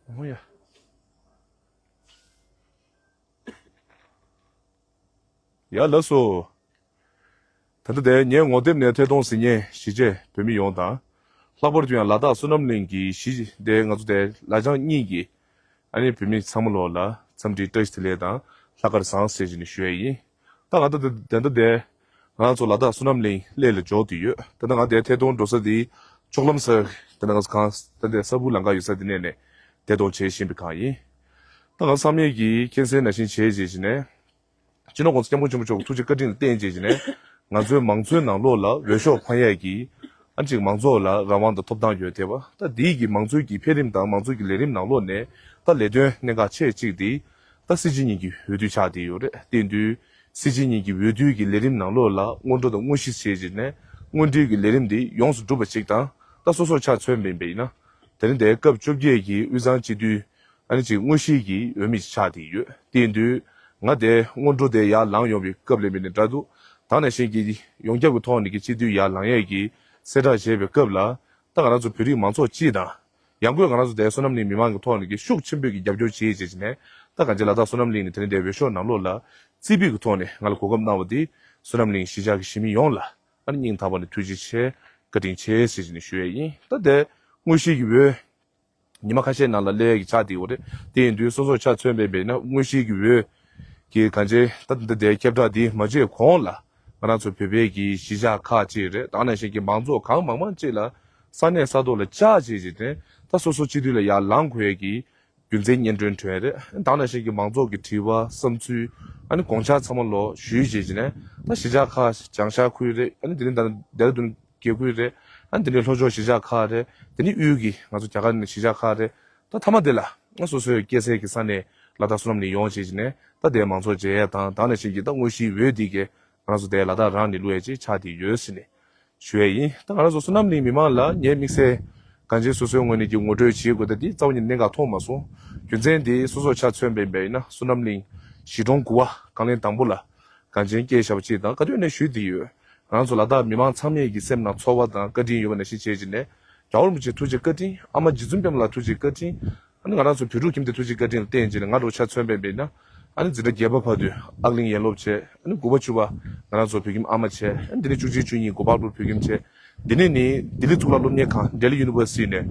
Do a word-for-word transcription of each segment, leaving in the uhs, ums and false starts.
ཨོ་ཡ། ཡ་ལགས་སོ། ད་ལྟ་དེ་ངའི་ངོ་དེབ་ནས་ཐད་གཏོང་ཟིན་མཁན་གཞིས་བྱེས་བོད་མི་ཡོངས་དང་། ལྷག་པར་དུ་ཡང་ལ་དྭགས་བསོད་ནམས་གླིང་གི་གཞིས་དེ་ང་ཚོ་དེ་ལ་ལྗང་གཉིས་ཀྱི་ཨ་ནི་བོད་མི་ཚང་མ་ལོག་ལ་འཚམས་འདྲི་བཀྲ་ཤིས་བདེ་ལེགས་དང་ལྷག་དཀར་བཟང་ཟེར་བཞིན་ཞུ་ཡ་ཡིན། ད་ང་ད་ལྟ་དེ་ད་ལྟ་དེ་ང་ཚོ་ལ་དྭགས་བསོད་ནམས་གླིང་གླེ་ལ་འབྱོར་དུ་ཡོད། ད་ལྟ་ང་དེ་ཐད་གཏོང་འགྲོ་ས་དེ་ལྕོག་ལམ་ས་ད་ལྟ་ང་ཚོ་གང་ད་ལྟ་ས་བུ་ལམ་ཁ་ཡོད་ས་དེ་ནས་ནས་ཐད་གཏོང་བྱེད་བཞིན་པའི་སྒང་ཡིན། ད་ང་ཚང་མས་ཀྱིས་མཁྱེན་གསལ་ནང་བཞིན་བྱས་རྗེས་ཀྱི་ནས། སྤྱི་ནོར་༸གོང་ས་༸སྐྱབས་མགོན་ཆེན་པོ་མཆོག་གི་ཐུགས་རྗེ་བཀའ་དྲིན་ལ་བརྟེན་བྱས་ཀྱི་ནས་ང་ཚོའི་མང་གཙོའི་ནང་ལོགས་ལ་འོས་ཤོག་འཕང་ཡས་ཀྱི་ཨ་ནི་ཅིག་མང་ཚོགས་ལ་རང་དབང་དང་ཐོབ་ཐང་ཡོད་དེ་བ། ད་འདིའི་གི་མང་གཙོའི་གི་འཕེལ་རིམ་དང་མང་གཙོའི་གི་ལས་རིམ་ནང་ལོགས་ནས་ད་ལས་དོན་གནད་འགག་ཆེ་གཅིག་འདི་ད་སྲིད་སྤྱི་གཉིས་ཀྱི་འོས་བསྡུ་ཆགས་བསྡད་ཡོད་རེད། དེ་དུས་སྲིད་སྤྱི་གཉིས་ཀྱི་འོས་བསྡུའི་གི་ལས་རིམ་ནང་ལོགས་ལ་སྔོན་འགྲོ་དང་དངོས་གཞི་བྱས་ཀྱི་ནས་སྔོན་འགྲོའི་གི་ལས་རིམ་འདི་ཡོངས་སུ་གྲུབ་པ་ཅིག་དང་། ད་སོ་སོར་ཆ་མཚོན་པ་ཡིན་པ་ཡིན་ན། དེ་རིང་འདིའི་སྐབས་བཅོ་བརྒྱད་ཀྱི་དབུས་གཙང་སྤྱི་འཐུས་ཨ་ནི་ཅིག་དངོས་གཞི་གི་འོས་མི་ཆགས་བསྡད་ཡོད། དེ་ཡིན་དུས་ང་དེ་སྔོན་འགྲོ་དེ་ཡར་ལངས་ཡོང་བའི་སྐབས་ལ་མིན་ནས་འདྲ་འདུག་ད་ནང་བཞིན་གྱི་ཡོངས་ཁྱབ་ཀྱི་ཐོག་ནས་ཀྱི་སྤྱི་འཐུས་ཡར་ལངས་ཡས་ཀྱི་གསལ་བསྒྲགས་བྱས་པའི་སྐབས་ལ་ད་ང་རང་ཚོ་བོད་རིགས་མང་ཚོགས་སྤྱི་དང་། ཡང་སྒོས་ང་རང་ཚོ་དེ་བསོད་ནམས་གླིང་མི་མང་གི་ཐོག་ནས་ཀྱི་ཤུགས་ཆེན་པོས་ཀྱི་རྒྱབ་སྐྱོར་བྱེད་བྱེད་ཀྱི་ནས་ད་གང་ཅི་ལ་དྭགས་བསོད་ནམས་གླིང་ནས་དེ་རིང་དེ་འོས་ཤོག་ནང་ལོགས་ལ་རྩིས་སྤྲོད་ཀྱི་ཐོག་ནས་ང་ལ་གོ་སྐབས་གནང་བ་དེ་བསོད་ནམས་གླིང་གཞིས་ཆགས་ཀྱི་གཞིས་མི་ཡོངས་ལ་ཨ་ནི་སྙིང་ཐག་པ་ནས་ཐུགས་རྗེ་ཆེ་བཀའ་དྲིན་ཆེ་ཟེར་བྱས་ནས་ཞུ་ཡས་ཡིན། ད་དེ་དངོས་གཞི་གི་འོས། ཉི་མ་ཁ་ཤས་ནང་ལ་སླེབས་ཀྱི་ཆགས་བསྡད་ཡོད་རེད། དེ་ཡིན་དུས་སོ་སོར་ཆ་མཚོན་པའི་འབད་ན་དངོས་གཞིའི་གི་འོས་ཀྱི་གང་ཅི་ད་འདི་འདའི་ཁྱབ་བསྒྲགས་འདི་མ་བྱས་གོང་ལ་ང་རང་ཚོ་བོད་པའི་གི་གཞིས་ཆགས་ཁག་ཅིག་རེད། ད་ནང་བཞིན་གྱི་མང་ཚོགས་གང་མང་མང་ཅིག་ལ་ས་གནས་ས་ཐོག་ལ་བཅར་བྱས་བྱས་ཏེ་ད་སོ་སོ་སྤྱི་འཐུས་ལ་ཡར་ལངས་དགོས་ཀྱི་རྒྱུ་མཚན་སྙན་སྒྲོན་བྲིས་རེད། ད་ནང་བཞིན་གྱི་མང་ཚོགས་ཀྱི་དྲི་བ་བསམ་ཚུལ་ཨ་ནི་དགོངས་འཆར་ཚང་མ་ལོ་ཞུས་བྱས་བྱས་ནས་ད་གཞིས་ཆགས་ཁག་བྱང་ཤར་ཁུལ་རེད། ཨ་ནི་དེ་རིང་ད་ལྟ་རྡ་རམ་ས་ལ་དགེ་ཁུལ་རེད། ཨ་ནི་དེ་ནས་ལྷོ་ཕྱོགས་གཞིས་ཆགས་ཁག་རེད། དེ་ནས་དབུས་ཀྱི་ང་ཚོ་རྒྱ་གར་ནས་གཞིས་ཆགས་ཁག་རེད། ད་མཐའ་མ་དེ་ལ་ང་སོ་སོའི་སྐྱེས་ས་ཀྱི་ས་གནས་ལ་དྭགས་བསོད་ནམས་གླིང་ཡོང་བྱས་ཀྱི་ནས་ད་དེའི་མང་ཚོགས་མཇལ་ཡས་དང་ད་ནང་བཞིན་གྱི་ད་དངོས་གཞིའི་འོས་འདི་གས་ང་རང་ཚོ་དེ་ལ་དྭགས་རང་ནས་བླུག་ཡས་ཅིག་ཆགས་བསྡད་ཡོད་ཟེར་ནས་ཞུ་ཡས་ཡིན། ད་ང་རང་ཚོ་བསོད་ནམས་གླིང་མི་མང་ལ་ངའི་དམིགས་བསལ་གང་ཅི་སོ་སོའི་ངོས་ནས་ཀྱི་ངོ་སྤྲོད་བྱེད་དགོས། ད་འདི་རྩ་བ་ཉིད་གནད་འགག་མཐོང་མ་སོང་། རྒྱུ་མཚན་དེ་སོ་སོར་ཆ་མཚོན་པའི་འབད་ན་བསོད་ནམས་གླིང་གཞིས་གྲོང་དགུ་པ་རྐང་ལེན་དང་པོ་ལ། གངས་ཅན་སྐྱེས་ཞབས་ཕྱི་དང་བཀའ་དོན་ནས་ཞུས་ཏེ་ཡོད། ང་ཚོ་ལ་དྭགས་མི་མང་ཚང་མས་ཀྱི་སེམས་ནང་ཚོར་བ་དང་བཀའ་དྲིན་ཡོད་པ་ནང་བཞིན་བྱས་ཀྱི་ནས་རྒྱལ་བ་རིན་པོ་ཆེ་ཐུགས་རྗེ་བཀའ་དྲིན། ཨ་མ་རྗེ་བཙུན་པད་མ་ལགས་ཐུགས་རྗེ་བཀའ་དྲིན། ཨ་ནི་ང་རང་ཚོ་བོད་ཕྲུག་ཁྱིམ་སྡེ་ཐུགས་རྗེ་བཀའ་དྲིན་ལ་བརྟེན་བྱས་ནས་ང་རང་ཆ་མཚོན་པའི་འབད་ན་ཨ་ནི་འཛིན་གྲྭ་བརྒྱད་པ་བར་དུ་ཨག་གླིང་ཡན་སློབ་བྱས། ཨ་ནི་དགུ་པ་བཅུ་པ་ང་རང་ཚོ་བོད་ཁྱིམ་ཨ་མ་བྱས། ཨ་ནི་འདི་ནས་བཅུ་གཅིག་བཅུ་གཉིས་གོ་པལ་པུར་བོད་ཁྱིམ་བྱས། འདི་ནས་ནི་ལྡི་ལི་གཙུག་ལག་སློབ་གཉེར་ཁང་Delhi University ནས་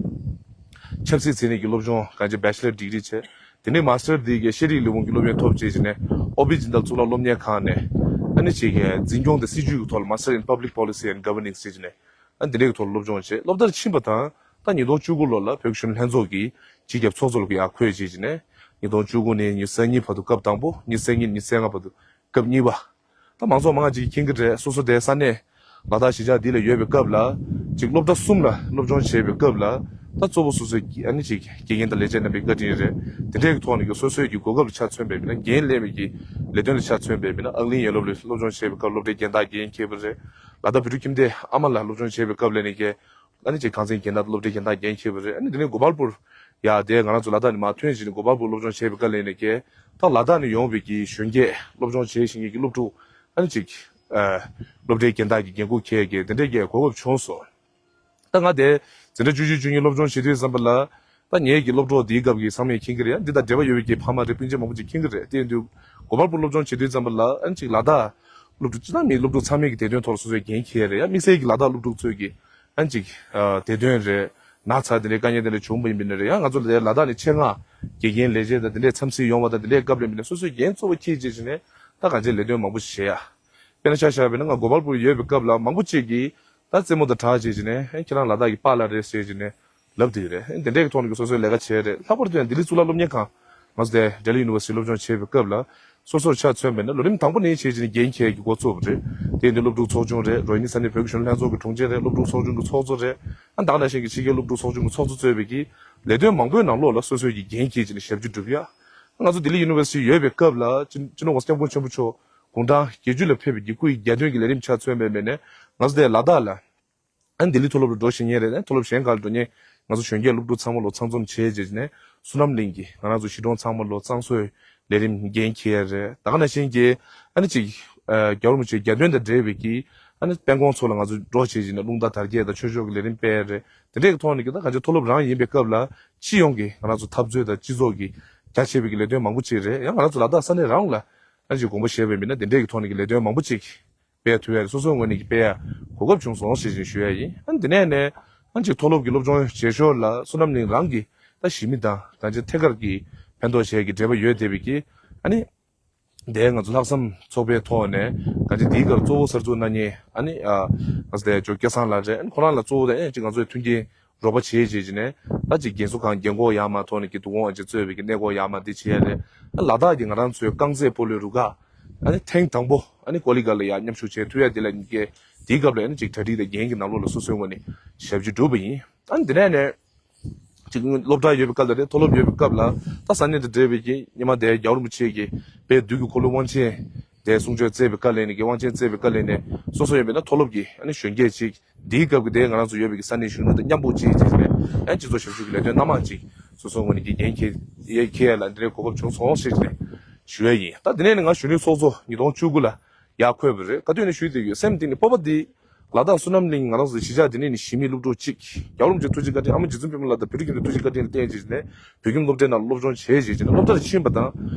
ཆབ་སྲིད་འཛིན་གྲྭའི་སློབ་སྦྱོང་གང་ཅི་Bachelor Degree བྱས། དེ་ནས་Master འདི་གའི་ཤེས་རིག་ལས་ཁུངས་ཀྱི་སློབ་ཡོན་ཐོབ་བྱས་ཀྱི་ནས་ཨོ་བི་ཇི་ཏལ་གཙུག་ལག་སློབ་གཉེར་ཁང་ནས་ཨ་ནི་ཅིག་གི་འཛིན་སྐྱོང་དང་སྲིད་ཇུས་ཀྱི་ཐོག་ལ་Master in Public Policy and Governance བྱས་ཀྱི་ནས་ཨ་ནི་དེ་འདྲའི་ཐོག་ལ་སློབ་སྦྱོང་བྱས། སློབ་མཐར་ཕྱིན་པ་དང་ད་ཉིས་སྟོང་བཅུ་དགུ་ལོ་ལ་བོད་གཞོན་ལྷན་ཚོགས་ཀྱི་སྤྱི་ཁྱབ་ཚོགས་གཙོ་ལ་ཡར་འཁོད་བྱས་ཀྱི་ནས་ཉིས་སྟོང་བཅུ་དགུ་ནས་ཉི་ཤུ་རྩ་གཉིས་བར་དུ་སྐབས་དང་པོ། ཉི་ཤུ་རྩ་གཉིས་ཉི་ཤུ་རྩ་ལྔ་བར་དུ་སྐབས་གཉིས་པ། ད་མང་ཚོགས་མང་ང་ཅིག་མཁྱེན་གྱི་རེད། སོ་སོ་དེ་ས་གནས་ལ་དྭགས་གཞིས་ཆགས་འདི་ལ་ཡོད་པའི་སྐབས་ལ་ཅིག་སློབ་གྲྭ་གསུམ་ལ་སློབ་སྦྱོང་བྱས་པའི་སྐབས་ལ་ད་གཙོ་བོ་སོ་སོའི་ཨ་ནི་ཅིག་དགེ་རྒན་དང་ལས་བྱེད་རྣམ་པའི་བཀའ་དྲིན་རེད། དེ་འདྲའི་ཐོག་ནས་ཀྱི་སོ་སོའི་གི་གོ་སྐབས་ལ་ཆ་མཚོན་པའི་མིན་ན་འགན་ལེན་པའི་གི་ལས་དོན་ལ་ཆ་མཚོན་པའི་མིན་ན་ཨག་གླིང་ཡན་སློབ་ལ་སློབ་སྦྱོང་བྱས་པའི་སྐབས་སློབ་གྲྭའི་འགན་བདག་འགན་འཁྱེར་བ་རེད། ལ་དྭགས་བོད་ཕྲུག་ཁྱིམ་སྡེ་ཨ་མ་ལ་སློབ་སྦྱོང་བྱས་པའི་སྐབས་ལ་ནི་ཀྱི་ཨ་ནི་ཅིག་ཁང་ཚན་འགན་བདག་སློབ་གྲྭའི་འགན་བདག་འགན་འཁྱེར་བ་རེད། ཨ་ནི་དེ་ནས་གོ་པལ་པུར་ཡ་དེ་ང་རང་ཚོ་ལ་དྭགས་ནས་མར་ཐོན་བྱས་ནས་གོ་པལ་པུར་སློབ་སྦྱོང་བྱས་པའི་སྐབས་ལ་ནི་ཀྱི་ད་ལ་དྭགས་ནས་ཡོང་བའི་གི་གཞོན་སྐྱེས་སློབ་སྦྱོང་བྱེད་བཞིན་གྱི་སློབ་ཕྲུག་ཨ་ནི་ཅིག་ཨ་སློབ་གྲྭའི་འགན་བདག་གི་འགན་འཁུར་འཁྱེར་གྱི་དེ་འདྲའི་གི་གོ་སྐབས་བྱུང་སོང་། ད་ང་དེ་འཛིན་གྲྭ་བཅུ་གཅིག་བཅུ་གཉིས་སློབ་སྦྱོང་བྱེད་དུས་ཙམ་པ་ལ་ད་ངའི་གི་སློབ་གྲོགས་འདིའི་སྐབས་ཀྱི་ཚང་མས་མཁྱེན་གྱི་རེད། འདི་དང་འབྲེལ་བ་ཡོད་པའི་གི་ཕ་མ་རེད། སྤུན་མཆེད་མང་པོ་ཅིག་མཁྱེན་གྱི་རེད། དེ་ཡིན་དུས་གོ་པལ་པུར་སློབ་སྦྱོང་བྱེད་དུས་ཙམ་པ་ལ་ཨ་ནི་ཅིག་ལ་དྭགས་སློབ་ཕྲུག་སྤྱི་བཏང་མིའི་སློབ་ཕྲུག་ཚང་མས་ཀྱི་བདེ་དོན་ཐོག་ལ་སོ་སོའི་འགན་འཁྱེར་རེད། ཡང་དམིགས་བསལ་གྱི་ལ་དྭགས་སློབ་ཕྲུག་ཚོས་ཀྱི་ཨ་ནི་ཅིག་ཨ་བདེ་དོན་རེད། ན་ཚ་དེ་འདྲའི་དཀའ་ངལ་དེ་འདྲ་བྱུང་བ་ཡིན་པ་ནི་རེད། ཡང་ང་ཚོ་ལ་དེ་ལ་དྭགས་ནས་ཆེད་མངགས་དགེ་རྒན་ལས་བྱེད་དང་དེ་འདྲའི་འཚམས་གཟིགས་ཡོང་བ་དང་དེ་འདྲའི་སྐབས་ལ་ཡིན་པ་ནི་སོ་སོའི་འགན་གཙོ་བོ་འཁྱེར་བྱས་བྱས་ནས་ད་གང་ཅིའི་ལས་དོན་མང་པོ་ཞིག་བྱེད་ཡ། དཔེར་ན་ཆ་བཞག་པ་ཡིན་ན་ང་གོ་པལ་པུར་ཡོད་པའི་སྐབས་ལ་མང་པོ་ཅིག་གིས་ད་རྩེད་མོ་དང་སྦྲགས་བྱས་བྱས་ནས་ཨེ་ཁྱེད་རང་ལ་དྭགས་ཀྱི་པཱ་ལགས་རེད་ཟེར་བྱས་ནས་ལབ་བསྡད་ཀྱི་རེད། ཨེ་དེ་འདྲའི་ཐོག་ནས་ཀྱི་སོ་སོའི་ལས་ཀ་བྱས་རེད། ལྷག་པར་དུ་ཡང་ལྡི་ལི་གཙུག་ལག་སློབ་གཉེར་ཁང་ང་ཚོ་དེ་Delhi University སློབ་སྦྱོང་བྱས་པའི་སྐབས་ལ་སོ་སོར་ཆ་མཚོན་པ་ཡིན་ན་ལོ་རིམ་དང་པོ་ནས་བྱས་བྱས་ནས་འགན་འཁྱེར་གྱི་འགོ་བཙུགས་པ་རེད། དེ་ཡིན་དུས་སློབ་ཕྲུག་ཚོགས་ཆུང་རེད། རོ་ཧི་ནི་ས་གནས་བོད་ཀྱི་གཞོན་ནུ་ལྷན་ཚོགས་ཀྱི་དྲུང་ཆེ་རེད། སློབ་ཕྲུག་ཚོགས་ཆུང་གི་ཚོགས་གཙོ་རེད། ཨ་ད་ག་ནང་བཞིན་གྱི་ཕྱི་རྒྱལ་སློབ་ཕྲུག་ཚོགས་ཆུང་གི་ཚོགས་གཙོ་གཙོས་པའི་གི་ལས་དོན་མང་པོའི་ནང་ལོགས་ལ་སོ་སོའི་གི་འགན་འཁྱེར་བྱས་ནས་ཞབས་ཕྱི་སྒྲུབ་ཡ། ང་ཚོ་ལྡི་ལི་University ཡོད་པའི་སྐབས་ལ་སྤྱི་སྤྱི་ནོར་༸གོང་ས་༸སྐྱབས་མགོན་ཆེན་པོ་མཆོག་དགུང་གྲངས་བརྒྱད་ཅུ་ལ་ཕེབས་པའི་གི་སྐུ་ཡི་གྱ་སྟོན་གྱི་ལས་རིམ་ཆ་མཚོན་པའི་མེད་ནས་ང་ཚོ་དེ་ལ་དྭགས་ལ་ཨ་ནི་ལྡི་ལི་མཐོ་སློབ་ལ་འགྲོ་བཞིན་ཡོད་རེད། ཨ་ནི་མཐོ་སློབ་གཞན་ཁག་ལ་འགྲོ་མཁན་ང་ཚོ་གཞོན་སྐྱེས་སློབ་ཕྲུག་ཚང་མ་ལོ་ཚང་འཛོམས་བྱས་རྗེས་ནས་བསོད་ནམས་གླིང་གི་ང་རང་ཚོ་གཞིས་གྲོང་ཚང་མ་ལོ་གཙང་བཟོའི་ལས་རིམ་འགན་འཁྱེར་ཡ་རེད། ད་ག་ནང་བཞིན་གྱི་ཨ་ནི་ཅིག་ རྒྱལ་བ་རིན་པོ་ཆེའི་རྒྱལ་དོན་དང་འབྲེལ་བའི་གི་ཨ་ནི་དཔལ་འཁོར་ཚོ་ལ་ང་ཚོ་འགྲོ་བྱེད་ཀྱི་ནས་རླུང་རྟ་དར་རྒྱས་དང་ཆོས་ཕྱོགས་ཀྱི་ལས་རིམ་སྤེལ་རེད། དེ་འདྲའི་གི་ཐོག་ནས་གི་ད་གང་ཅི་མཐོ་སློབ་རང་ཡིན་པའི་སྐབས་ལ་སྤྱི་ཡོངས་ཀྱི་ང་རང་ཚོ་འཐབ་རྩོད་དང་སྤྱི་ཚོགས་ཀྱི་རྒྱ་ཆེ་བའི་གི་ལས་དོན་མང་པོ་ཅིག་རེད། ཡང་ང་རང་ཚོ་ལ་དྭགས་ས་གནས་རང་ལ་ཨ་ཅིག་དགོངས་པ་བཞེས་པའི་མིན་ན་དེ་འདྲའི་གི་ཐོག་ནས་གི་ལས་དོན་མང་པོ་ཅིག་སྤེལ་ཐུབ་ཡ་རེད། སོ་སོའི་ངོས་ནས་གི་སྤེལ་ཡ་གོ་སྐབས་བྱུང་སོང་ཞེས་ཅིག་ཞུ་ཡ་ཡིན། ཨ་ནི་དེ་ནས་ནས་ཨ་ཅིག་མཐོ་སློབ་ཀྱི་སློབ་སྦྱོང་བྱེད་ཞོར་ལ་བསོད་ནམས་གླིང་རང་གི་ད་གཞིས་མི་དང་གང་ཅི་ཐད་ཀར་གྱི་ཕན་ཐོགས་བྱེད་ཀྱི་འབྲེལ་བ་ཡོད་བསྡད་པའི་གི་ཨ་ནི། དེ་ང་ཚོ་ལྷག་བསམ་ཚོགས་པའི་ཐོག་ནས་གང་ཅི་དེའི་སྐབས་གཙོ་བོ་གསར་འཛུགས་གནང་མཁན་ཨ་ནི་ཨ་ང་ཚོ་དེ་ཇོ་སྐལ་བཟང་ལགས་རེད། ཨ་ནི་ཁོ་རང་ལ་གཙོ་བོ་དེ་ཨ་ཅིག་ང་ཚོའི་མཐུན་རྐྱེན་རོགས་པ་བྱེད་བྱེད་ཅིག་ནས་ད་ཅིག་རྒན་གསོ་ཁང་རྒན་འཁོགས་ཡར་མར་ཐོག་ནས་ཀྱི་འདུ་ཁང་ཨ་ཅིག་གཙོས་པའི་གི་གནས་སྐོར་ཡར་མར་དེ་བྱེད་ཡ་རེད། ཨ་ལ་དྭགས་ཀྱི་ང་རང་ཚོའི་རྐང་རྩེད་སྤོ་ལོའི་རུ་ཁག་ཨ་ནི་ཐེངས་དང་པོ་ཨ་ནི་ཀོ་ལི་གྷལ་ལ་ཡར་མཉམ་ཞུགས་བྱེད་ཐུབ་ཡ་དེ་ལ་ཉིན་བརྒྱད་དེའི་སྐབས་ལ་ཨ་ནི་ཅིག་གྲ་སྒྲིག་དང་འགན་གྱི་ནང་ལོགས་ལ་སོ་སོའི་ངོས་ནས་ཞབས་ཕྱི་བསྒྲུབས་པ་ཡིན། ཨ་ནི་དེ་ནས་ནས། ཅིག་སློབ་གྲྭ་ཡོད་པའི་སྐབས་ལ་རེད། མཐོ་སློབ་ཡོད་པའི་སྐབས་ལ་ད་ས་གནས་དང་འབྲེལ་བའི་གི་སྔོན་མ་དེ་རྒྱལ་བ་རིན་པོ་ཆེ་གི་དཔལ་དུས་ཀྱི་འཁོར་ལོའི་དབང་ཆེན་དེ་གསུང་ཆོས་བསྩལ་བའི་སྐབས་ལ་ནི་གི་དབང་ཆེན་བསྩལ་བའི་སྐབས་ལ་ནི་སོ་སོ་ཡིན་པས་ན་མཐོ་སློབ་ཀྱི་ཨ་ནི་གཞོན་སྐྱེས་ཅིག་འདིའི་སྐབས་ཀྱི་དེ་ང་རང་ཚོ་ཡོད་པའི་གི་ས་གནས་གཞོན་ནུ་དང་མཉམ་པོ་ཅིག་ཅིག་ནས་ཨ་སྤྱི་ཚོགས་ཞབས་ཞུ་གི་ལས་དོན་སྣ་མང་ཅིག་སོ་སོའི་ངོས་ནས་ཀྱི་འགན་འཁྱེར་ཡས་འཁྱེར་ཡས་ལ་འདི་འདྲའི་གོ་སྐབས་བྱུང་སོང་ཞེས་ནས་ཞུ་ཡས་ཡིན། ད་དེ་ནས་ནི་ང་གཞོན་ནུའི་ཚོགས་གཙོ་ཉིས་སྟོང་བཅུ་དགུ་ལ་ཡར་འཁོད་པ་རེད། ག་དུས་ནས་ཞུས་བསྡད་ཡོད་སེམས་གཏིང་ནས་སྤོབས་པ་འདི། ལ་དྭགས་བསོད་ནམས་གླིང་ང་རང་ཚོའི་གཞིས་ཆགས་འདི་ནས་ནི་གཞིས་མི་སློབ་ཕྲུག་གཅིག་རྒྱལ་བ་རིན་པོ་ཆེའི་ཐུགས་རྗེ་བཀའ་དྲིན་ཨ་མ་རྗེ་བཙུན་པད་མ་ལགས་དང་བོད་རིགས་མཐུན་ཚོགས་ཐུགས་རྗེ་བཀའ་དྲིན་ལ་བརྟེན་བྱས་ནས་བོད་ཁྱིམ་སློབ་གྲྭའི་ནང་ལ་སློབ་སྦྱོང་བྱས་བྱས་ནས་སློབ་གྲྭར་ཕྱིན་པ་དང་།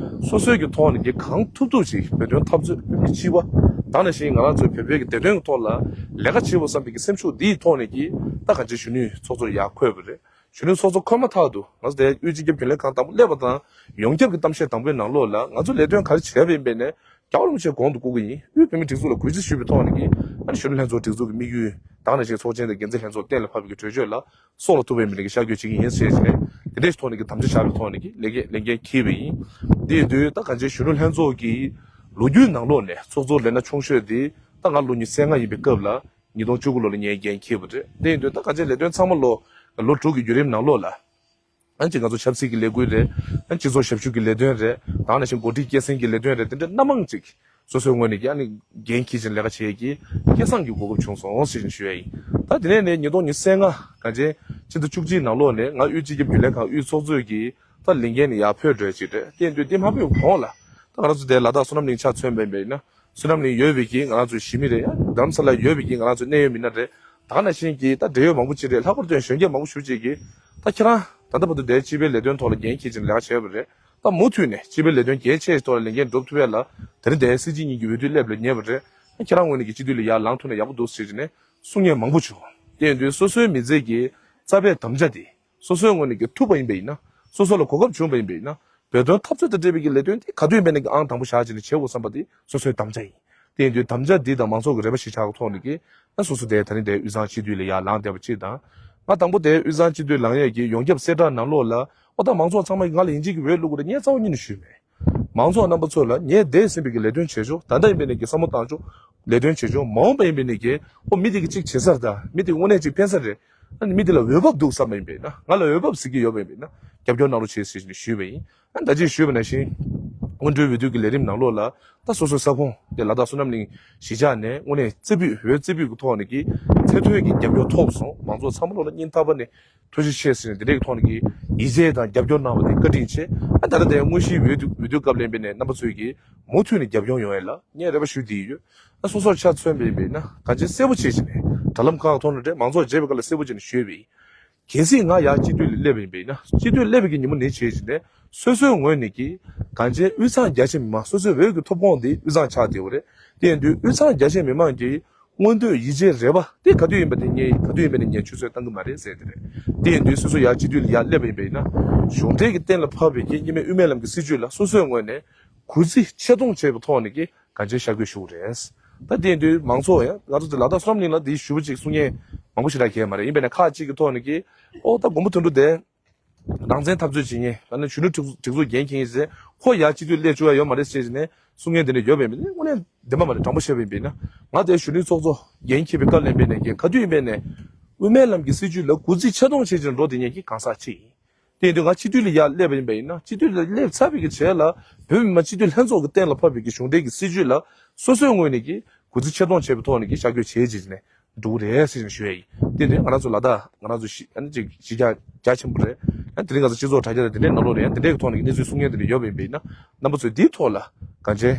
སོ་སོའི་གི་ཐོག་ནས་ཀྱི་གང་ཐུབ་ཐུབ་ཅིག་བོད་དོན་འཐབ་རྩོད་མི་བྱེད་པ། ད་ནང་བཞིན་ང་རང་ཚོའི་བོད་པའི་གི་བདེ་དོན་གྱི་ཐོག་ལ་ལས་ཀ་བྱེད་དགོས་བསམ་པའི་གི་སེམས་ཤུགས་འདིའི་ཐོག་ནས་ཀྱི་ད་གང་ཅི་གཞོན་ནུའི་ཚོགས་གཙོར་ཡར་འཁོད་པ་རེད། གཞོན་ནུའི་ཚོགས་གཙོ་འཁོད་མ་ཐག་ཏུ་ང་ཚོ་དེ་དབུས་སྤྱི་ཁྱབ་རྒྱུན་ལས་ཁང་དང་པོ་སླེབས་པ་དང་ཡོངས་ཁྱབ་ཀྱི་གཏམ་བཤད་དང་པོའི་ནང་ལོགས་ལ་ང་ཚོ་ལས་དོན་ག་རེ་བྱས་པ་ཡིན་པས་ནས། རྒྱལ་བ་རིན་པོ་ཆེ་གོང་དུ་བཀུར་གྱི་ཡིན། དབུས་བོད་མིའི་སྒྲིག་འཛུགས་ལ་གུས་བརྩི་ཞུས་པའི་ཐོག་ནས་ཀྱི་ཨ་ནི་གཞོན་ནུ་ལྷན་ཚོགས་སྒྲིག་འཛུགས་ཀྱི་དམིགས་ཡུལ་དང་ནང་བཞིན་ཚོགས་ཆེན་དང་འགན་འཛིན་ལྷན་ཚོགས་གཏན་ལ་ཕབ་པའི་གྲོས་ཆོད་ལ་སྲོག་ལ་ཐུག་པའི་མི་རིགས་ཀྱི་ཤར་བསྐྱོད་བྱེད་ཀྱི་ཡིན་ཟེར་བྱས་ནས་དེ་འདྲའི་ཐོག་ནས་ཀྱི་དམ་བཅའ་བཞག་པའི་ཐོག་ནས་ཀྱི་ལས་འགན་ལས་འགན་འཁྱེར་བ་ཡིན། དེ་ཡིན་དུས་ད་གང་ཅི་གཞོན་ནུ་ལྷན་ཚོགས་ཀྱི་ལོ་རྒྱུས་ནང་ལོགས་ནས་ཚོགས་གཙོ་ལས་སྣ་ཆུང་ཤོས་དེ་ད་ང་ལོ་ཉི་ཤུ་རྩ་ལྔ་ཡིན་པའི་སྐབས་ལ་ཉིས་སྟོང་བཅུ་དགུ་ལོ་ལ་ངས་འགན་འཁྱེར་བ་རེད། དེ་ཡིན་དུས་ད་གང་ཅི་ལས་དོན་ཚང་མ་ལོ་ལོ་དྲུག་གི་བརྒྱུད་རིམ་ནང་ལོགས་ལ། ཨ་ནི་ང་ཚོ་ཆབ་སྲིད་ཀྱི་ལས་འགུལ་རེད། ཨ་ནི་སྤྱི་ཚོགས་ཞབས་ཞུ་གི་ལས་དོན་རེད། དེ་ནང་བཞིན་འགོ་ཁྲིད་སྐྱེད་སྲིང་གི་ལས་དོན་རེད། དེ་འདྲ་སྣ་མང་ཅིག་སོ་སོའི་ངོས་ནས་ཀྱི་ཨ་ནི་འགན་འཁྱེར་བཞིན་ལས་ཀ་བྱེད་ཀྱི་སྐལ་བཟང་གི་གོ་སྐབས་བྱུང་སོང་ཟེར་བཞིན་ཞུ་ཡ་ཡིན། ད་དེ་ནས་ནས་ཉིས་སྟོང་ཉི་ཤུ་རྩ་ལྔ་གང་ཅི་ཕྱི་ཟླ་བཅུ་གཅིག་ནང་ལོགས་ནས་ང་དབུས་སྤྱི་ཁྱབ་རྒྱུན་ལས་ཁང་དབུས་ཚོགས་གཙོས་ཀྱི་ད་ལས་འགན་ནས་ཡར་ཕུད་འགྲོ་ཡ་ཅིག་རེད། དེ་ཡིན་དུས་དེ་མ་ཕུད་གོང་ལ་ད་ང་རང་ཚོ་དེ་ལ་དྭགས་བསོད་ནམས་གླིང་ཆ་མཚོན་པ་ཡིན་པ་ཡིན་ན། བསོད་ནམས་གླིང་ཡོད་པའི་གི་ང་རང་ཚོའི་གཞིས་མི་རེད། ཡང་རྡ་རམ་ས་ལ་ཡོད་པའི་གི་ང་རང་ཚོའི་གནད་ཡོད་མི་སྣ་རེད། ད་ག་ནང་བཞིན་གྱི་ད་འབྲེལ་ཡོད་མང་པོ་ཅིག་རེད། ལྷག་པར་དུ་གཞོན་སྐྱེས་མང་པོ་ཞེ་པོ་ཅིག་གིས་ད་ཁྱེད་རང་ད་ལྟ་བར་དུ་དེའི་སྤྱི་པའི་ལས་དོན་ཐོག་ལ་འགན་འཁྱེར་བཞིན་ལས་ཀ་བྱས་པ་རེད། ད་མུ་མཐུད་ནས་སྤྱི་པའི་ལས་དོན་གལ་ཆེ་ཞིག་ཐོག་ལ་ལས་འགན་སྒྲུབ་ཐུབ་ཡ་ལ་དེ་རིང་འདིར་སྲིད་སྤྱི་གཉིས་ཀྱི་འོས་བསྡུ་སླེབས་ལ་ཉེ་བ་རེད། ཁྱེད་རང་ངོས་ནས་ཀྱི་སྤྱི་འཐུས་ལ་ཡར་ལངས་ཐུབ་ན་ཡག་པོ་འདུག་ཟེར་ནས་གསུང་མཁན་མང་པོ་བྱུང་། དེ་ཡིན་དུས་སོ་སོའི་མི་ཚེ་གི་རྩ་བའི་དམ་བཅའ་དེ་སོ་སོའི་ངོས་ནས་ཀྱི་ཐུབ་པ་ཡིན་པ་ཡིན་ན། སོ་སོ་ལ་གོ་སྐབས་བྱུང་བ་ཡིན་པ་ཡིན་ན། བོད་དོན་འཐབ་རྩོད་དང་འབྲེལ་བའི་གི་ལས་དོན་དེ་ག་དུས་ཡིན་པ་ནས་ཀྱི་ཨང་དང་པོ་བཞག་བྱས་ནས་བྱེད་དགོས་བསམ་པ་དེ་སོ་སོའི་དམ་བཅའ་ཡིན། དེ་ཡིན་དུས་དམ་བཅའ་འདི་དང་མང་ཚོགས་ཀྱི་རེ་བ་གཞིར་བཞག་གི་ཐོག་ནས་ཀྱི་ང་སོ་སོ་དེ་ད་རིང་དེ་དབུས་གཙང་སྤྱི་འཐུས་ལ་ཡར་ལངས་བསྡད་པ་གཅིག་དང་། ང་དང་པོ་དེ་དབུས་གཙང་སྤྱི་འཐུས་ལངས་ཡས་ཀྱི་ཡོངས་ཁྱབ་གསལ་བསྒྲགས་ནང་ལོགས་ལ་ཨོ་ད་མང་ཚོགས་ཚང་མ་གིས་ང་ལ་ཡིན་གཅིག་གི་འོས་བླུག་དགོས་རེད། ངས་རྩ་བ་ཉིད་ནས་ཞུས་མེད། མང་ཚོགས་རྣམ་པ་ཚོ་ལ་ངས་འདས་ཟིན་པའི་གི་ལས་དོན་བྱེད་ཆོག་ད་ལྟ་ཡིན་པ་ནས་ཀྱི་བསམ་བློ་བཏང་ཆོག་ལས་དོན་བྱེད་ཆོག་མ་འོངས་པ་ཡིན་པ་ནས་ཀྱི་ཨོ་མི་དེ་གི་གཅིག་བྱེད་ས་རེད། ད་མི་དེ་དངོས་གནས་གཅིག་ཕན་ས་རེད། ཨ་ནི་མི་དེ་ལ་འོས་བབ་འདུག་བསམ་པ་ཡིན་པས་ན། ང་ལ་འོས་བབ་ཟེར་གྱི་ཡོད་པ་ཡིན་པས་ན་རྒྱབ་སྐྱོར་གནང་རོགས་བྱེད་ཟེར་ནས་ཞུས་པ་ཡིན། ཨ་ནི་ད་ཅི་ཞུས་པ་ནང་བཞིན་སྔོན་འགྲོའི་འོས་བསྡུ་གི་ལས་རིམ་ནང་ལོགས་ལ་ད་སོ་སོའི་ས་ཁོངས་དེ་ལ་དྭགས་བསོད་ནམས་གླིང་གཞིས་ཆགས་ནས་དངོས་གནས་རྩེ་ཕུད་འོས་རྩེ་ཕུད་ཀྱི་ཐོག་ནས་ཀྱི་ཚད་མཐོའི་གི་རྒྱབ་སྐྱོར་ཐོབ་སོང་། མང་ཚོགས་ཚང་མ་ལོགས་ལ་སྙིང་ཐག་པ་ནས་ཐུགས་རྗེ་ཆེ་ཟེར་ནས་དེ་འདྲའི་ཐོག་ནས་ཀྱི་ཡིད་ཆེས་དང་རྒྱབ་སྐྱོར་གནང་བ་དེ་བཀའ་དྲིན་ཆེ། ཨ་ད་ལྟ་དེ་དངོས་གཞིའི་འོས་བསྡུ་འོས་བསྡུ་སྐབས་ལ་ཡིན་པས་ནས་རྣམ་པ་ཚོས་ཀྱི་མུ་མཐུད་ནས་རྒྱབ་སྐྱོར་ཡོང་ཡས་ལ་ངས་རེ་བ་ཞུ་བསྡད་ཡོད། ཨ་སོ་སོར་ཆ་མཚོན་པ་ཡིན་པས་ན་གང་ཅི་གསལ་པོ་བྱེད་བཞིན་ནས་དྲ་ལམ་ཁག་ཐོག་ནས་རེད། མང་ཚོགས་མཇལ་བའི་སྐབས་ལ་གསལ་པོ་བྱས་ནས་ཞུས་པ་ཡིན། གལ་སྲིད་ང་ཡར་སྤྱི་འཐུས་ལ་སླེབས་པ་ཡིན་པས་ན་སྤྱི་འཐུས་སླེབས་པའི་གི་ཉིན་མོ་ནས་བྱེད་བཞིན་ནས་སོ་སོའི་ངོས་ནས་ཀྱི་གང་ཅི་དབུས་གཙང་རྒྱ་ཆེ་མི་མང་སོ་སོའི་འོས་ཀྱི་ཐོབ་ཁོངས་དེ་དབུས་གཙང་ཆགས་བསྡད་པ་རེད། དེ་ཡིན་དུས་དབུས་གཙང་རྒྱ་ཆེ་མི་མང་གི་མངོན་འདོད་ཡིད་ཆེས་རེ་བ་དེ་ག་དུས་ཡིན་པ་དེ་ངས་ག་དུས་ཡིན་པ་ནས་ངས་ཆུད་ཟོས་བཏང་གི་མ་རེད་ཟེར་དེ་རེད། དེ་ཡིན་དུས་སོ་སོ་ཡར་སྤྱི་འཐུས་ལ་ཡར་སླེབས་པ་ཡིན་པས་ན་གཞུང་འབྲེལ་གྱི་གཏན་ལ་ཕབ་པའི་གི་གཉིས་སྨན་དབུ་མའི་ལམ་གྱི་སྲིད་བྱུས་ལ་སོ་སོའི་ངོས་ནས་གུས་བརྩི་ཆེ་མཐོང་བྱས་པའི་ཐོག་ནས་ཀྱི་གང་ཅི་ཤར་བསྐྱོད་ཞུ་གི་རེད། ད་དེ་ཡིན་དུས་མང་ཚོགས་ཡང་ང་ཚོ་དེ་ལ་དྭགས་བསོད་ནམས་གླིང་ལ་དེ་ཞུ་བ་ཅིག་གསུང་མཁན་མང་པོ་ཞེ་དྲག་གས་མ་རེད། ཡིན་པས་ན་ཁག་ཅིག་གི་ཐོག་ནས་ཀྱི་ཨོ་ད་མགོན་པོ་དོན་གྲུབ་དེ། རང་བཙན་འཐབ་རྩོད་བྱེད་མཁན་ཨ་ནི་གཞོན་ནུ་སྒྲིག་སྒྲིག་འཛུགས་འགན་འཁྱེར་མཁན་ཟེར་ཁོ་ཡར་སྤྱི་འཐུས་སླེབས་བཅུག་ཡ་ཡོད་མ་རེད་ཟེར་ནས་གསུང་མཁན་དེ་འདྲ་ཡོད་པས་མི་དངོས་གནས་བདེན་པ་མ་རེད། དྲང་པོ་བཤད་པ་ཡིན་པས་ན་ང་དེ་གཞོན་ནུའི་ཚོགས་གཙོ་འགན་འཁྱེར་བའི་སྐབས་ལ་ཡིན་པས་ནས་ཀྱི་ག་དུས་ཡིན་པས་ནས་དབུ་མའི་ལམ་གྱི་སྲིད་བྱུས་ལ་གུས་བརྩི་ཆེ་མཐོང་བྱེད་ཅིང་འགྲོ་བསྡད་མཁན་གྱི་གང་ཟག་ཅིག་ཡིན། དེ་ཡིན་དུས་ང་སྤྱི་འཐུས་ལ་ཡར་སླེབས་པ་ཡིན་པ་ཡིན་ན་སྤྱི་འཐུས་ལ་སླེབས་ཚར་བའི་གི་རྗེས་ལ་བོད་མི་མང་སྤྱི་འཐུས་ལྷན་ཚོགས་ཀྱི་གཏན་ལ་ཕབ་པའི་གི་གཞུང་འབྲེལ་གྱི་སྲིད་བྱུས་ལ་སོ་སོའི་ངོས་ནས་ཀྱི་གུས་བརྩི་ཆེ་མཐོང་བྱེད་པའི་ཐོག་ནས་ཀྱི་ཤར་བསྐྱོད་བྱེད་ཅིག་ནས་འགྲོ་གི་རེད་ཟེར་ནས་ཞུ་ཡ་ཡིན། དེ་ནི་ང་རང་ཚོ་ལ་དྭགས་ང་རང་ཚོ་གཞི་ཨ་ནི་ཅིག་གཞི་རྒྱ་རྒྱ་ཆེན་པོ་རེད། ཨ་ནི་དེ་རིང་ང་ཚོ་སྤྱི་ཚོགས་དྲ་རྒྱ་དང་དེ་འདྲའི་ནང་ལོགས་ནས་ཡང་དེ་འདྲའི་གི་ཐོག་ནས་ཀྱི་གནས་ཚུལ་གསུང་མཁན་དེ་འདྲ་ཡོད་པ་ཡིན་པས་ན་རྣམ་པ་ཚོས་འདིའི་ཐོག་ལ་གང་ཅི་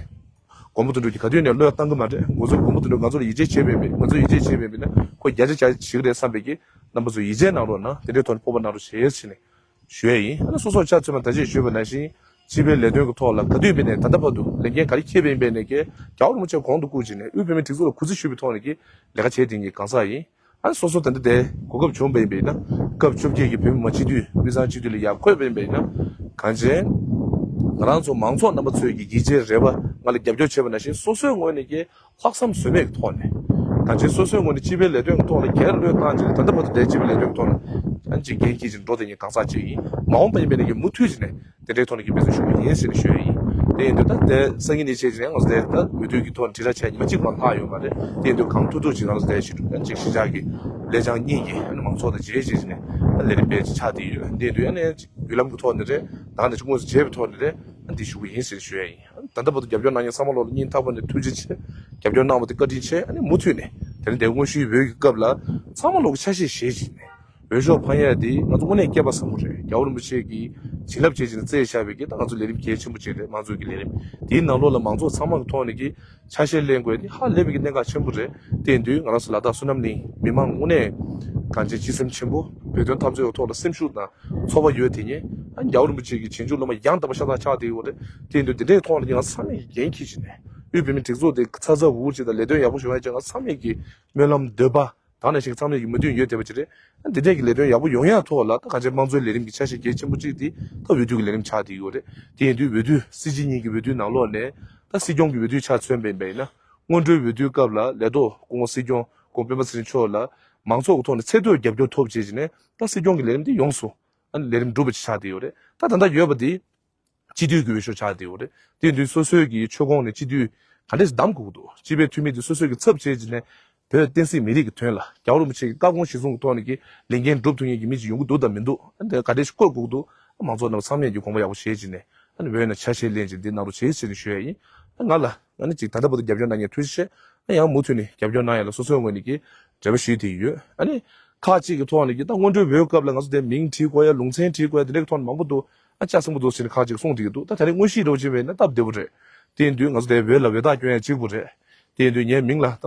མགོན་པོ་དོན་གྲུབ་ཀྱིས་ག་དུས་ནས་བློས་བཏང་གི་མ་རེད། ང་ཚོ་མགོན་པོ་དོན་གྲུབ་ང་ཚོ་ལ་ཡིད་ཆེས་བྱས་པ་ཡིན་པས། ང་ཚོ་ཡིད་ཆེས་བྱས་པ་ཡིན་པས་ན་ཁོ་བརྒྱ་ཆ་བརྒྱ་ཞིག་རེད་བསམ་པའི་གི་རྣམ་པ་ཚོ་ཡིད་ཆེས་གནང་རོགས་གནང་། དེ་འདྲའི་ཐོག་ནས་སྤོབས་པ་གནང་རོགས་བྱེད་ཟེར་ནས་ཞུ་ཡ་ཡིན། ཨ་ནི་སོ་སོར་ཆ་མཚོན་པ་ད་ཅི་ཞུས་པ་ནང་བཞིན་སྤྱི་པའི་ལས་དོན་གྱི་ཐོག་ལ་ག་དུས་ཡིན་པ་ནས་ད་ལྟ་བར་དུ་ལས་འགན་ག་རེ་འཁྱེར་བ་ཡིན་པ་ནས་ཀྱི་རྒྱལ་བ་རིན་པོ་ཆེ་གོང་དུ་བཀུར་བྱས་ནས་དབུས་བོད་མིའི་སྒྲིག་འཛུགས་ལ་གུས་བརྩི་ཞུས་པའི་ཐོག་ནས་ཀྱི་ལས་ཀ་བྱས་དེ་ངས་གང་ཟག་ཡིན། ཨ་ནི་སོ་སོ་ད་ལྟ་དེ་གོ་སྐབས་བྱུང་བ་ཡིན་པས་ན། སྐབས་བཅོ་བརྒྱད་ཀྱི་བོད་མི་མང་སྤྱི་འཐུས་དབུས་གཙང་སྤྱི་འཐུས་ལ་ཡར་འཁོད་པ་ཡིན་པས་ན། གང་ཅི། ང་རང་ཚོ་མང་ཚོགས་རྣམ་པ་ཚོས་ཀྱི་ཡིད་ཆེས་རེ་བ་ང་ལ་རྒྱབ་སྐྱོར་བྱས་པ་ནང་བཞིན་སོ་སོའི་ངོས་ནས་ཀྱི་ལྷག་བསམ་ཟོལ་མེད་ཀྱི་ཐོག་ནས། གང་ཅི་སོ་སོའི་ངོས་ནས་སྤྱི་པའི་ལས་དོན་གྱི་ཐོག་ལ་སྒེར་བློས་བཏང་བྱས་ནས་ད་ལྟ་བར་དུ་དེ་སྤྱི་པའི་ལས་དོན་གྱི་ཐོག་ལ་ཨ་ནི་ཅིག་འགན་འཁྱེར་བྱས་འགྲོ་བསྡད་མཁན་གང་ཟག་ཅིག་ཡིན། མ་འོངས་པ་ཡིན་པས་ན་ཀྱི་མུ་མཐུད་བྱས་ནས། དེ་འདྲའི་ཐོག་ནས་ཀྱི་འབད་བརྩོན་ཞུ་གི་ཡིན་ཟེར་ནས་ཞུ་ཡ་ཡིན། དེ་ཡིན་དུས་ད་དེ་སང་ཉིན་ནས་བྱས་ཀྱི་ནས་ང་ཚོ་དེ་ད་འོས་བསྡུ་གི་ཐོག་ནས་དྲིལ་བསྒྲགས་བྱས་ཉི་མ་གཅིག་མ་ལྷག་ཡོད་མ་རེད། དེ་ཡིན་དུས་གང་ཐུབ་ཐུབ་ཅིག་ང་ཚོ་དེ་ཞུ་ཡ་ཅིག་གཞིས་ཆགས་ཀྱི་ལས་བྱང་གཉིས་ཀྱི་མང་ཚོགས་དང་མཇལ་བྱས་ཀྱི་ནས་ལས་རིམ་སྤེལ་ཅིག་ཆགས་བསྡད་ཡོད། དེ་ཡིན་དུས་ཨ་ནི་ཅིག་འོས་ལམ་གྱི་ཐོག་ནས་རེད། ད་ནས་ཅིག་དངོས་སུ་མཇལ་བའི་ཐོག་ནས་རེད། འདི་ཞུ་གི་ཡིན་ཟེར་ཞུ་ཡ་ཡིན། ད་ལྟ་བར་དུ་རྒྱབ་སྐྱོར་གནང་མཁན་ཚང་མ་ལོག་ལ་སྙིང་ཐག་པ་ནས་ཐུགས་རྗེ་ཆེ། རྒྱབ་སྐྱོར་གནང་བ་དེ་བཀའ་དྲིན་ཆེ། ཨ་ནི་མུ་མཐུད་ནས་དེ་རིང་འདིར་དངོས་ཞུའི་འོས་ཀྱི་སྐབས་ལ་ཚང་མ་ལོག་གི་ཆ་ཤས་བཞེས་བྱས་ནས། འོས་ཤོག་འཕང་ཡས་དེ་ང་ཚོ་དངོས་གནས་སྐལ་པ་བཟང་པོ་རེད། རྒྱལ་བ་རིན་པོ་ཆེ་གིས་བྱིན་རླབས་བྱེད་ཅིང་བསྩལ་བཞག་པའི་གི་ད་ང་ཚོ་ལས་རིམ་གལ་ཆེན་པོ་ཅིག་རེད། མང་གཙོའི་གི་ལས་རིམ་དེའི་ནང་ལོགས་ལ་མང་ཚོགས་ཚང་མ་གི་ཐོག་ནས་ཀྱི་ཆ་ཤས་ལེན་དགོས་དེ་ཧ་ལས་པའི་གི་གནད་འགག་ཆེན་པོ་རེད། དེ་ཡིན་དུས་ང་རང་ཚོ་ལ་དྭགས་བསོད་ནམས་གླིང་མི་མང་དངོས་གནས་གང་ཅི་སྤྱི་སེམས་ཆེན་པོ་བོད་དོན་འཐབ་རྩོད་ཀྱི་ཐོག་ལ་སེམས་ཤུགས་དང་ཚོར་བ་ཡོད་དེ་ཉིད་ཨ་རྒྱལ་བ་རིན་པོ་ཆེ་གི་བྱིན་མཆོག་ལོ་མ་ཡང་དག་པ་ཤ་སྟག་ཆགས་བསྡད་ཡོད་རེད། དེ་ཡིན་དུས་འདི་འདྲའི་ཐོག་ལ་ཀྱི་ང་ཚང་མས་ཀྱི་འགན་འཁྱེར་བྱས་ནས་དབུས་བོད་མིའི་སྒྲིག་འཛུགས་དེ་ཚ་ཚ་འུར་འུར་བྱས་དང་ལས་དོན་ཡག་པོ་ཞིག་ཡོང་ཡ་ཅིག་ང་ཚང་མས་ཀྱི་སྨོན་ལམ་འདོད་པ། ད་ནང་བཞིན་ཚང་མས་ཀྱི་མོས་མཐུན་ཡོད་བསྡད་པ་ཅིག་རེད། འདི་འདྲས་ཀྱི་ལས་དོན་ཡག་པོ་ཡོང་ཡག་ཐོག་ལ་ད་གང་ཅི་དམངས་གཙོའི་ལས་རིམ་གྱི་ཆ་ཤས་གལ་ཆེན་པོ་གཅིག་དེ་ད་འོས་བསྡུ་གི་ལས་རིམ་ཆགས་བསྡད་ཡོད་རེད། དེ་ཡིན་དུས་འོས་བསྡུ་སྲིད་སྤྱི་གཉིས་ཀྱི་འོས་བསྡུའི་ནང་ལོགས་ནས་ད་སྲིད་སྐྱོང་གི་འོས་བསྡུ་ཆ་མཚོན་པ་ཡིན་ན། སྔོན་འགྲོའི་འོས་བསྡུའི་སྐབས་ལ་ལས་ཐོག་སྐུ་ངོ་སྲིད་སྐྱོང་སྐུ་ངོ་སྤེན་པ་ཚེ་རིང་མཆོག་ལ་མང་ཚོགས་ཀྱི་ཐོག་ནས་ཚད་མཐོའི་རྒྱབ་སྐྱོར་ཐོབ་བྱས་ཀྱི་ནས་ད་སྲིད་སྐྱོང་གི་ལས་རིམ་དེ་ཡོངས་སུ་ཨ་ནི་ལས་རིམ་འགྲུབ་པ་ཅིག་ཆགས་བསྡད་ཡོད་རེད། ད་ད་ལྟ་ཡོད་པ་དེ། སྤྱི་འཐུས་ཀྱི་འོས་ཤོག་ཆགས་བསྡད་ཡོད་རེད། དེ་དུས་སོ་སོའི་གི་ཆོལ་ཁོངས་ནས་སྤྱི་འཐུས་ག་འདྲས་བདམས་དགོས་ཀྱི་འདུག་སྤྱི་པའི་འཐུས་མི་དེ་སོ་སོའི་གི་ཚབ་བྱས་ཀྱི་ནས་བོད་བསྟན་སྲིད་མི་རིགས་ཀྱི་དོན་ལ་རྒྱལ་བ་རིན་པོ་ཆེ་གི་བཀའ་དགོངས་གཞིར་བཟུང་གི་ཐོག་ནས་ཀྱི་ལས་འགན་སྒྲུབ་ཐུབ་མཁན་གྱི་མི་ཅིག་ཡོང་གི་འདུག་དང་མི་འདུག་འདི་ག་འདྲས་ཤིག་བསྐོ་དགོས་ཀྱི་འདུག་མང་ཚོགས་རྣམས་ཚང་མས་ཀྱི་དགོངས་པ་ཡག་པོ་བཞེས་ཀྱི་ནས་ཨ་ནི་བོད་ནང་ཆ་ཤས་ལེན་ཅིང་འདི་གནང་རོགས་བྱེད་ཟེར་ནས་ཞུ་ཡ་ཡིན། ང་ལ་ང་ནི་ཅིག་ད་ལྟ་བར་དུ་རྒྱབ་སྐྱོར་གནང་མཁན་ཐུགས་རྗེ་ཆེ། ཡང་མུ་མཐུད་ནས་རྒྱབ་སྐྱོར་གནང་ཡ་ལ་སོ་སོའི་ངོས་ནས་ཀྱི་འབྲེལ་བ་ཞུས་ཏེ་ཡོད། ཨ་ནི་ཁག་ཅིག་གི་ཐོག་ནས་ཀྱི་ད་སྔོན་འགྲོའི་འོས་སྐབས་ལ་ང་ཚོ་དེ་མིང་བྲིས་དགོས་ཡ་ལུང་ཚན་བྲིས་དགོས་ཡ་དེ་འདྲའི་ཐོག་ནས་མང་པོ་འདུག་ཨ་ལྕགས་སྲིན་པོ་འདུག་ཟེར་ནས་ཁག་ཅིག་གསུངས་བསྡད་ཀྱི་འདུག་ད་དེ་རིང་དངོས་གཞི་རོགས་བྱེད་པས་ན་སྟབས་བདེ་པོ་རེད། དེ་ཡིན་དུས་ང་ཚོ་དེ་འོས་ལ་འོས་རྟགས་སྐྱོན་ཡ་གཅིག་པུ་རེད། དེ་ཡིན་དུས་ངའི་མིང་ལ་ད་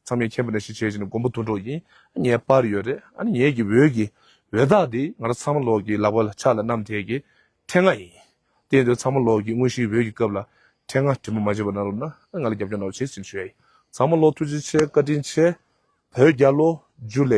ཚང་མས་མཁྱེན་པ་ནང་བཞིན་བྱས་བྱས་ནས་མགོན་པོ་དོན་གྲུབ་ཡིན། ངའི་པར་ཡོད་རེད། ཨ་ནི་ངའི་གི་འོས་ཀྱི་འོས་རྟགས་དེ་ང་རང་ཚང་མ་ལོག་གི་ལག་པ་ལ་ཕྱག་ལ་བསྣམས་དེ་གི་ཕྲེང་བ་ཡིན། དེ་ཡིན་དུས་ཚང་མ་ལོག་གི་དངོས་གཞིའི་འོས་ཀྱི་སྐབས་ལ་ཕྲེང་བ་དྲི་མ་མ་བརྗེད་པ་གནང་རོགས་གནང་། ང་ལ་རྒྱབ་སྐྱོར་གནང་རོགས་བྱེད་ཟེར་ཞུ་ཡ་ཡིན། ཚང་མ་ལོག་ཐུགས་རྗེ་ཆེ། བཀའ་དྲིན་ཆེ། བོད་རྒྱལ་ལོ། ཇུ་ལེ།